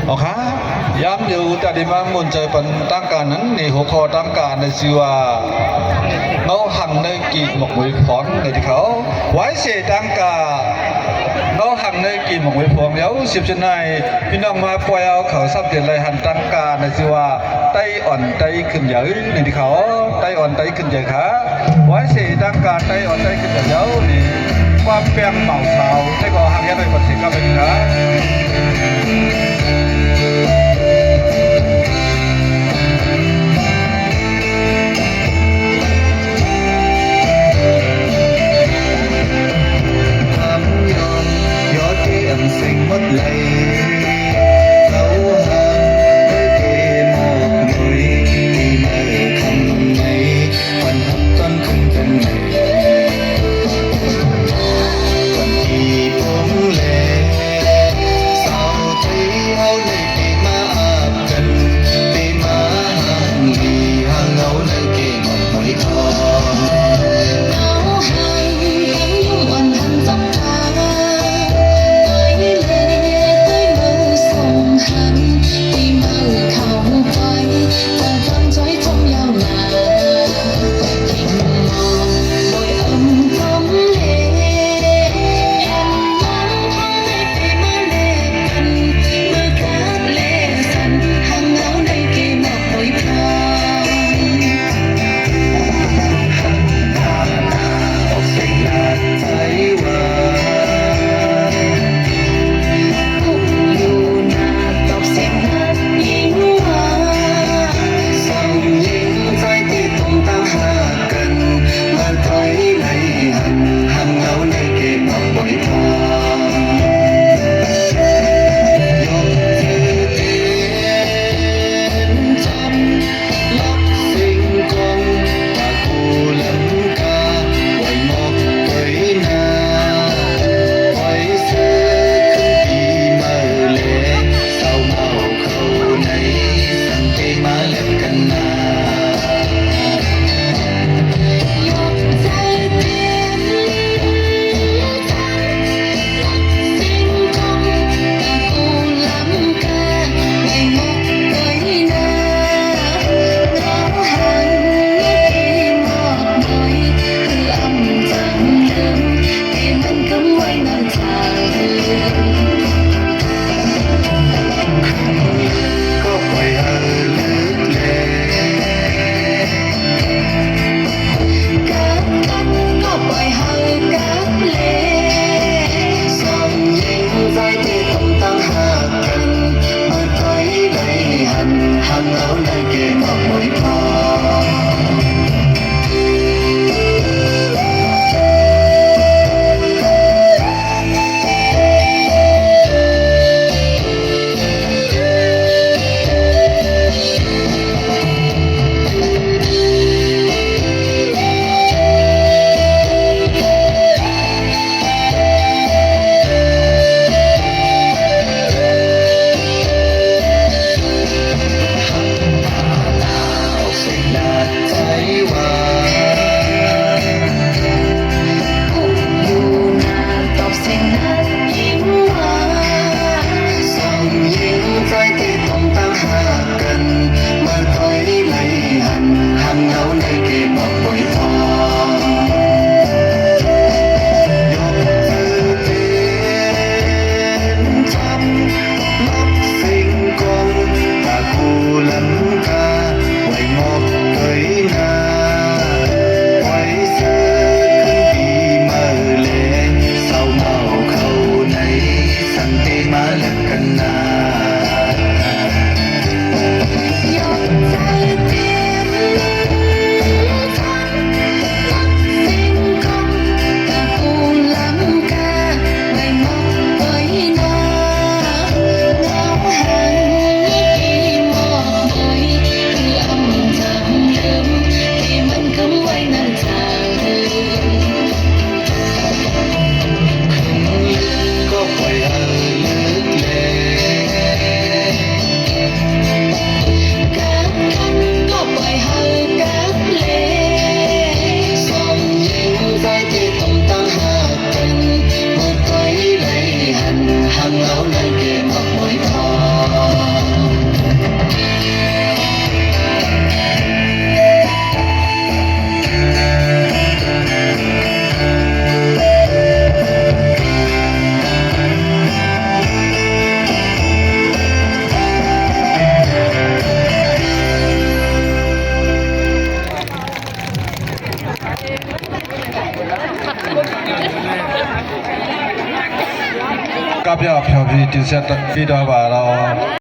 ເອົາຄ່ະ ຍາມດຽວຈະໄດ້ມາມ່ວນໃຈປັນທາງການນັ້ນ ໃນຫົວຂໍ້ທາງການໃນຊື່ວ່າ ເງົາຮັງໃນກີບໝາກໝຸຍພວງໃນທີ່ເຂົາ ວາຍເສທາງກາ ເງົາຮັງໃນກີບໝາກໝຸຍພວງ ດຽວສິບຈະນາຍ ພີ່ນ້ອງມາປ່ອຍເອົາເຂົ້າສັບເດືອນໄລຫັນທາງການໃນຊື່ວ່າ ໄຕອ່ອນໄຕຂຶ້ນໃຫຍ່ໃນທີ່ເຂົາ ໄຕອ່ອນໄຕຂຶ້ນໃຫຍ່ຄ່ະ. ວາຍເສທາງການໄຕອ່ອນໄຕຂຶ້ນໃຫຍ່ ດຽວນີ້ ຄວາມແປງເມົາຂາວ ໃນກໍຮັກແຮງໃນປະເທດກັບເປັນຄ່ະ. ကပ်ပြဖြော်ဖြေ်တင်ဆက်ပေးသွားပါတော့